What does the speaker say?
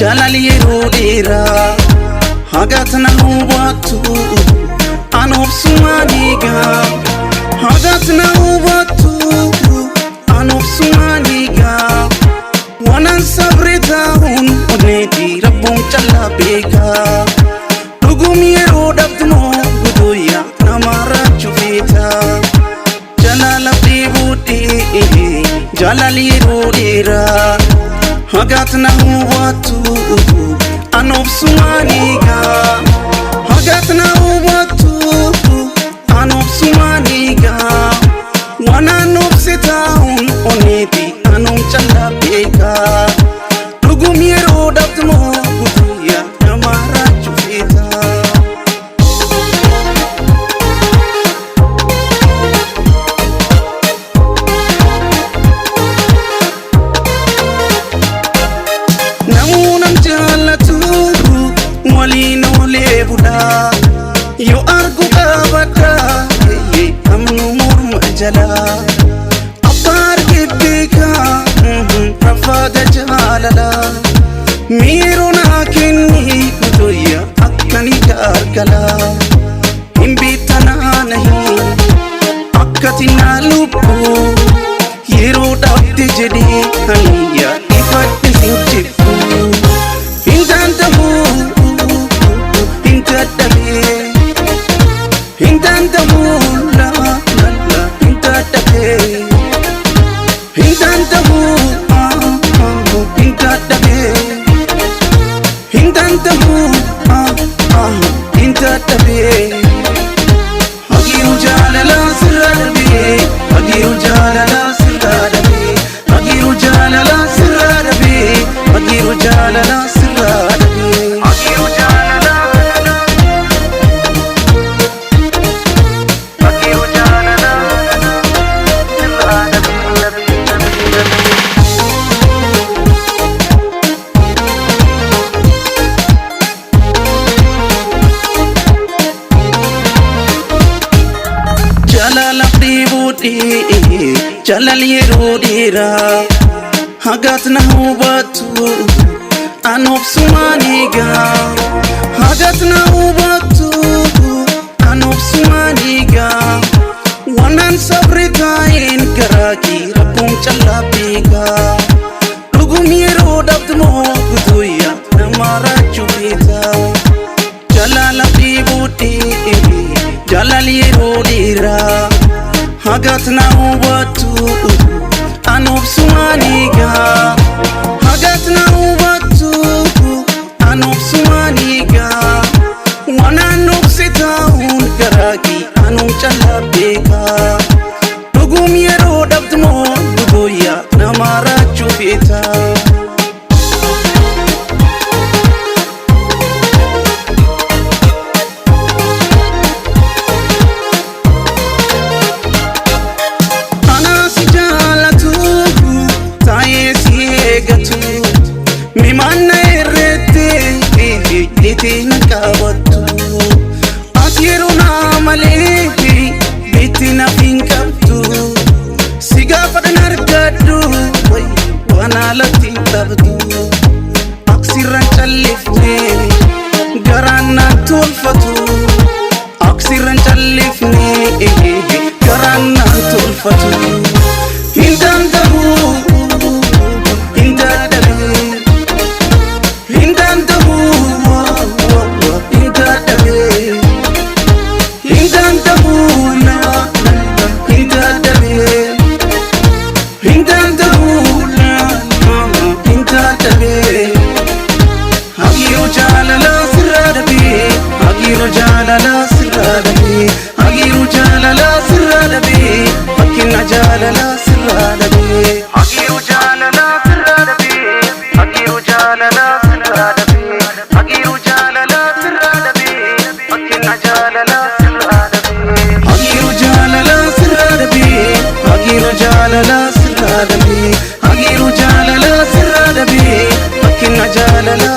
Jaalali yeroo dheeraa hagaatna hubattu an obsumaan eegaa. Hagaatna hubattu an obsumaan eegaa. Waanan sabre taa'uun onneetii rabbuun callaa beekaa. Dhugum yeroo dhabdumoo guduyyaa nama raachuu feeta. Jaalala dheebudhee jaalali yeroo dheeraa hagaatna hubattu an obsumaan eegaa. Hagaatna hubattu an obsumaan eegaa. Waanan obse taa'uun onneetii anuun callaa beekaa. Dhugum yeroo dhabdumoo guduyyaa nama raachuu feeta. Namuunam jaallatu waliin oolee bulaa yoo argu qabadha amnu morma jalaa abbaa arge beekaa rafaada jaalalaa miiroo naa kenni kutoyya akkani gargalaa hin beektanaa akkati naa lubbuu yeroo dhabde jedhee haniyyaa ifadhe sin jibbu. Hin danda'u hin dadhabee hin danda'u la la la hin dadhabee hin danda'u hin dadhabee hin danda'u hin dadhabee. Hagiiru jaalala sirraa dhabee hagiiru jaalala sirraa dhabee hagiiru jaalala sirraa dhabee hagiiru jaalala sirraa dhabee hagiiru jaalala hagiiru jaalala sirraa dhabee. Jaalala dheebudhee jaalali yeroo dheeraa hagaatna hubattu an obsumaan eegaa. Hagaatna hubattu an obsumaan eegaa. Waanan sabre taa'een garaa kee rabbuun callaa beekaa. Dhugum yeroo dhabdumoo guduyyaa nama raachuu feeta. Jaalala dheebudhee jaalali yeroo dheeraa hagaatna hubattu an obsumaan eegaa. Hagaatna hubattu an obsumaan eegaa. Waanan obse taa'uun garaa kee anuun callaa beekaa. Dhugum yeroo dhabdumoo guduyyaa nama raachuu feeta. Anaas jaalatu taa'ee si eegatu mimaanna irratti dhiitii na qabattu. Ati yeroo naa malee biitti naaf hin qabdu. Si gaafadhan argadhu waan alatti hin dhabdu. Aksirraan callifne garaan na tolfatu. Aksirraan callifne garaan na tolfatu. Hin danda'u hin dadhabee hin danda'u hin dadhabee hin danda'u la la hin dadhabee hin danda'u la hin dadhabee. Hagiiru jaalala sirraa dhabee hagiiru jaalala sirraa dhabee hagiiru jaalala sirraa dhabee fakkina jaalala sirraa dhabee hagiiru jaalala sirraa dhabee hagiiru jaalala sirraa dhabee hagiiru jaalala sirraa dhabee fakkina jaalala sirraa dhabee hagiiru jaalala sirraa dhabee hagiiru jaalala sirraa dhabee hagiiru jaalala sirraa dhabee fakkina jaalala.